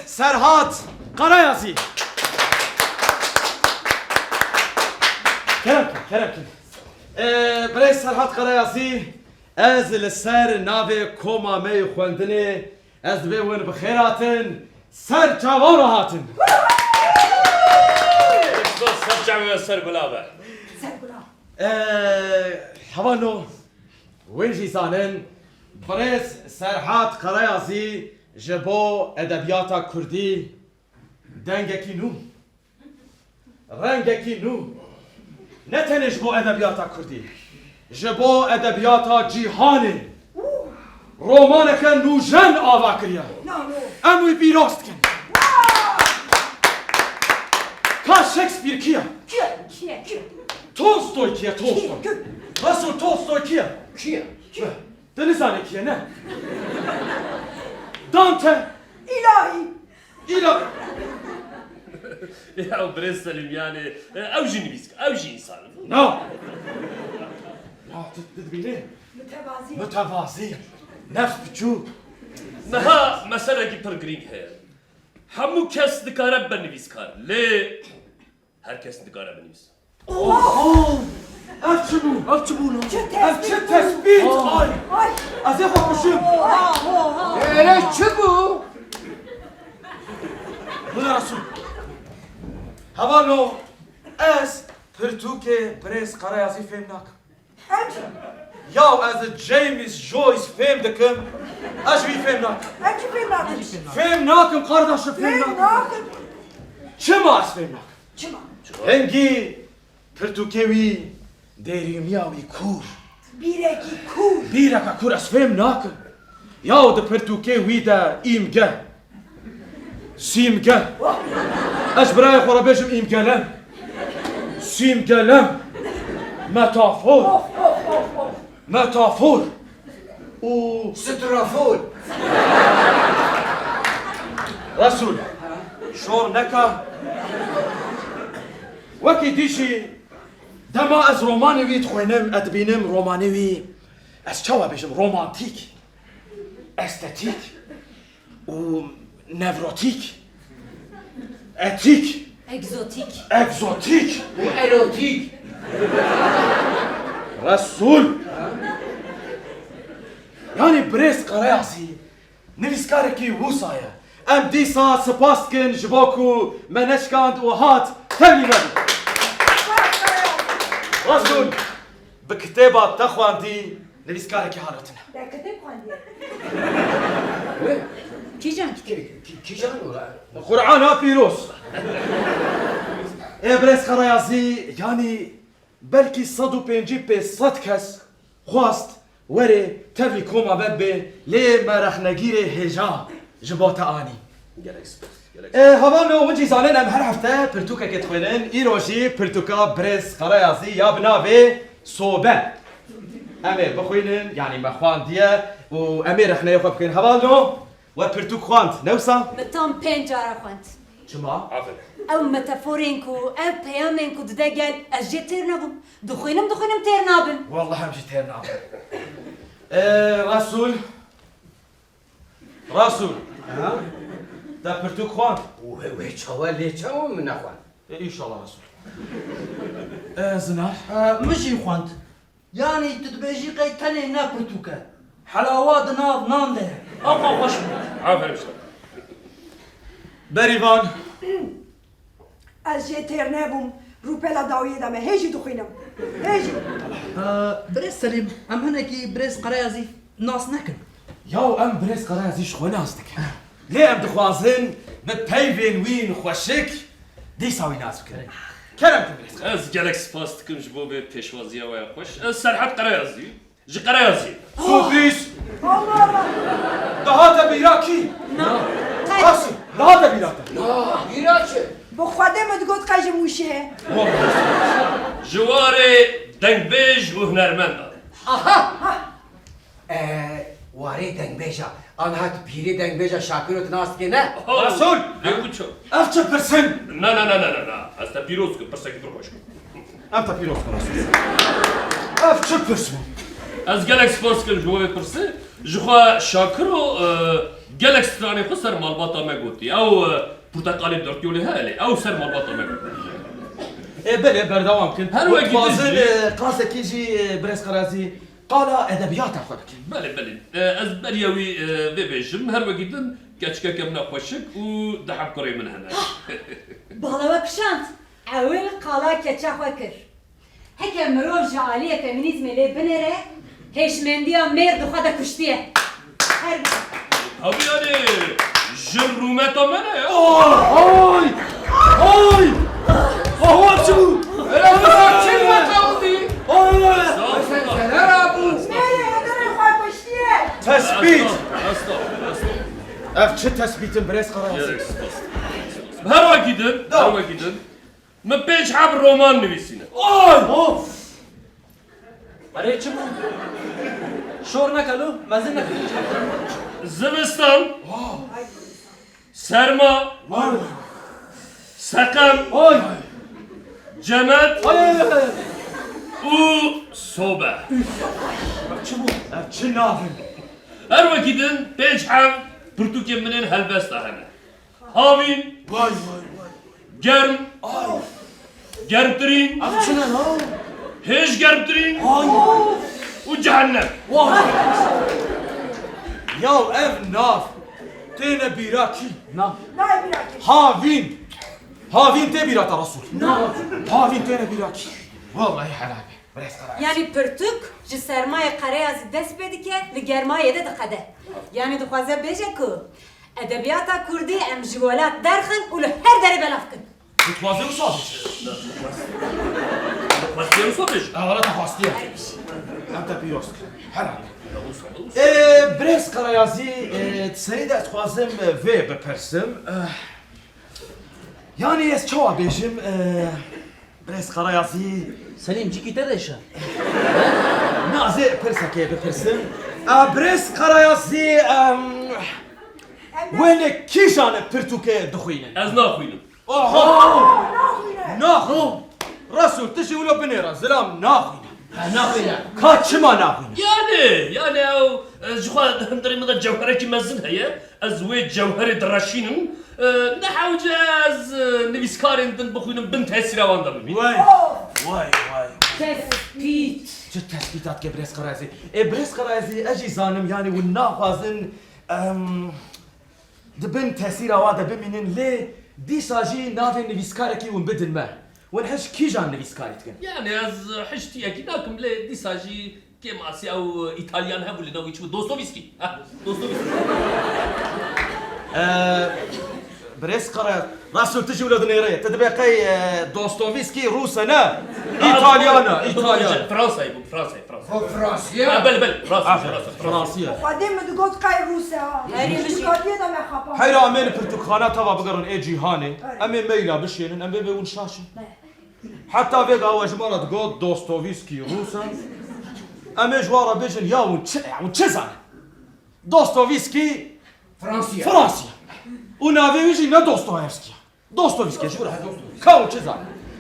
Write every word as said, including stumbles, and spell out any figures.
Serhat Karayazî. Kerem kin, kerem kin. Ee, birêz Serhat Karayazî, ez li ser navê koma me yê xwendinê, ez divê win bi xêr hatin, ser çavan re hatin. Ser çavan, ser gula be. Ser gula. Ee, hevano, win jî zanin, birêz Serhat Karayazî ji bo edebiyata kurdî dengekî nû, rengekî nû, ne tenê ji bo edebiyata kurdî, ji bo edebiyata cîhanê romaneke nûjen ava kiriye. Em wî pîroz dikin. Ka Shakespeare kî ye? Kî ye? Kî ye? Kî ye? Tolstoy kî ye? Tolstoy. Kî ye? Russell Tolstoy kî ye? Kî ye? Kî ye? Tu nizanî kî ye, ne? Dante. Îlahî. Îla- Ya birêz Selîm, yani, e, ew jî nivîskar, ew jî însan e. Na. Ya, tu, tu dibînî? Mütevazî. Mütevazî. Nefs biçûk. Niha meselekî pir girîng heye. Hemû kes dikare bibe nivîskar, lê her kes nikare binivîse. Oho! Ev çi bû? Ev çi bû lan? Çi Ev çi tespît bû? Tespît? Ay! Ay! Ez ê xwe kuşim. Oha, oha. Erê çi bû? Bira su. Hevalo, ez pirtûkê birêz Karayazî fêm nakim. Em jî. Yaw ez James Joyce fêm dikim, ez jî wî fêm nakim. Em jî fêm nakin. Fêm nakim qardaşim, fêm Fêm nakim. nakin. Çima ez fêm nakim? Çima? Hingî pirtûkê wî, dêrîmiya wî kûr. Bîrekî kûr. Bîreke kûr ez fêm nakim. Yaw di pirtûkê wî de îmge. Sîmge. Ez ji birayê xwe re bêjim îmgelem. Sîmgelem. Metafor. Of, of, of, of. Metafor. Û strafor. Resul. Şor neka. Wekî dî jî dema ez romanê wî dixwînim, ez dibînim romanê wî, ez çawa bêjim, romantîk, estetîk û nevrotîk, etîk, Egzotîk. egzotîk û erotîk. Resul. Yanî birêz Karayazî nivîskarekî wisa ye. Em dîsa spas dikin ji bo ku me neşkand û hat tevlî me bû. Resul, bi kitêba te xwendî, nivîskarekî halo tune. Te kitêb xwendiye? Wê? Kîjan kitêb? Kî-, kî-, kîjan ola? Qur'ana pîroz. Ê birêz Karayazî, yanî belkî sed û pêncî pê sed kes xwest were tevlî koma me bibe, lê me rexnegîrê hêja ji bo te anî. Gelek spas, gelek spas. E, hevalno, hûn jî zanin em her hefte pirtûkekê dixwînin, îro jî pirtûka birêz Karayazî ya bi navê Sobe. Em ê bixwînin, yanî me xwandiye û em ê rexneyê xwe bikin. Hevalno, we pirtûk xwend, ne wisa? Min tam pênc cara xwend. Çima? Aferin. Ew metaforên ku, ev peyamên ku dide gel, ez jê têr nebûm. Dixwînim, dixwînim têr nabim. Wallah em jî têr nabin. Ee, Resul. Resul. Ha? Te pirtûk xwend? Wê, wê çawa lê çawa min nexwend? E, înşallah Resul. E, Zinar. E, min jî xwend. Yanî tu dibêjî qey tenê ne pirtûk e. Helawa di nav nan de ye. Ava xweş bû. Aferin işte. Berîvan. Ez jê têr nebûm. Rûpela dawiyê de me. Hê jî dixwînim. Hê jî. Ee, birêz Selîm, em hinekî birêz Karayazî nas nekin. Yaw em birêz Karayazî ji xwe nas dikin. Lê em dixwazin bi peyvên wîn xweşik dîsa wî nas bikin. Kerem ku birêz. Ez gelek spas dikim ji bo vê pêşwaziya we ya xweş. Ez Serhat Karayazî. Ji Qereyazî. Sürpriz! Allah Allah! Dihate bîra kî? Na. Qasî, dihate bîra te? Na. Bîra çi? Bi Xwedê min digot qey ji Mûşê ye. Ji warê dengbêj û hunermend e. Aha! Ee, warê dengbêja. Aniha tu pîrê dengbêja Şakiro tu nas dikê ne? Resul! Lê ku ço? Ev çi pirsin? Na, na, na, na, na, na. Ez te pîroz dikim, pirsekî pir xweş bû. Em te pîroz bikin, Resul. Ev çi pirs bû? Ez gelek spas dikim ji bo vê pirsê. Ji xwe Şakiro, e, Gelek stranê xwe ser malbata me gotî. Ew, e, porteqalê dört yolê heye lê. Ew ser malbata me gotî. Ê, belê, berdewam kin. Her wekî Dixwazin, din jî e, qasekî jî, e, birêz Qerazî qala edebiyata xwe bikin. Belê, belê. E, ez beriya wî, e, vê bêjim. Her wekî din keçikeke min e xweşik û du heb kurê min hene. Bala we kişand. Ewil qala keça xwe kir. Heke mirov ji aliyê feminîzmê lê binêre, hêşmendiya mêr di xwe de kuştiye. Her Tabii yani, jin rûmeta me ne ya. Ay! Ay! Awa çi bû? Ela, çi rûmeta wî? Ay! Estağfurullah. Mêrê êdî xwe kuştiye. Tespît! Estağfurullah, estağfurullah. Ev çi tespîtin birêz Qerazî? Gerek. Her wekî din, her wekî din. Min pênc heb roman nivîsîne. Ay! Of! Erê çi bû? Şor neke lo, mezin neke. Zivistan, serma, seqem, cemet û sobe. Ev çi bû? Ev çi nav in? Her wekî din pênc heb pirtûkên min ên helbesta hene. Havîn. Vay, vay, vay. Germ. Ay. Germtirîn. Ev çi ne lan? Hêj germtirîn. Ay. Û cehennem. Vay. Ya ev nav têne bîra kî? Na. Nayê bîra kî. Havîn. Havîn tê bîra te Resul. Na. Havîn têne bîra kî? Vallahi helal be. Birêz Qerazî. Yanî pirtûk ji sermayê Qereyazî dest pê dike, li germayê de diqede. Yanî dixwaze bêje ku edebiyata kurdî em ji welat derxin û li her derê belav kin. Dixwaze wisa bêje. Dixwaze wisa bêje. Ew te xwastiye. Em te pîroz kir. Helal. Ê, birêz Qereyazî, ê, di serî de ez dixwazim, ê, vê bipirsim. Ê, yanî ez çawa bêjim, ê, Birêz Qereyazî. Selîm, cikî te de şe. Na, ez ê pirsekê bipirsim. A, birêz Qereyazî, em, wê li kîjan pirtûkê dixwînin? Ez naxwînim. Oho! Naxwîne. Naxwîn. Resul, tu jî wilo binêre, zilam naxwîne. Ha, naxwîne. Ka çima naxwîne? Yani, yani ew, e, ji xwe hundirê min de cewherekî mezin heye. Ez wê cewherê direşînim. E, ne hewce ez, e, nivîskarên din bixwînim bin tesîra wan de bibînim. Vay, vay, vay. Tespît. Çi tespîta dike birêz Qerayezî? Ê, birêz Qerayezî, ez jî zanim, yanî hûn naxwazin, em, di bin tesîra wan de bimînin, lê dîsa jî navê nivîskarekî hûn bidin me. Hûn hişk kîjan nivîskarî dikin? Yani ez hişk tiyekî nakim, lê dîsa jî Kêmasî ew Îtalyan hebû li nav wî çi bû? Dostoyevskî. Ha, Dostoyevskî. Ee, birêz Qere, Resul tu jî wilo dinêre. Tu dibê qey, e, Dostoyevskî Rûs e, ne? Ha, Îtalyan e, doğru, Îtalyan. Fransayê bû, Fransayê, Fransayê. O Fransiyê? Ha, belê, belê, Fransayê, Fransayê, Fransayê. Xwedê min digot qey Rûs e, ha. Erê, min jî. Hişk hatiye de me xapa. Heyra em ê li pirtûkxana teva bigerin ê cîhanê. Erê. Em ê meyla bişênin, em bê bê hûn şaş in. Ne. Heta vê gawa ji me re digot Dostoyevskî Rûs e. Em ê ji wan re bêjin, ya hûn çi, ya hûn çi zanin? Dostoyevskî Fransî ye. Fransî ye. Û navê wî jî ne Dostoyevskî ye. Dostoyevskî ye, ji bo re. Ka hûn çi zanin?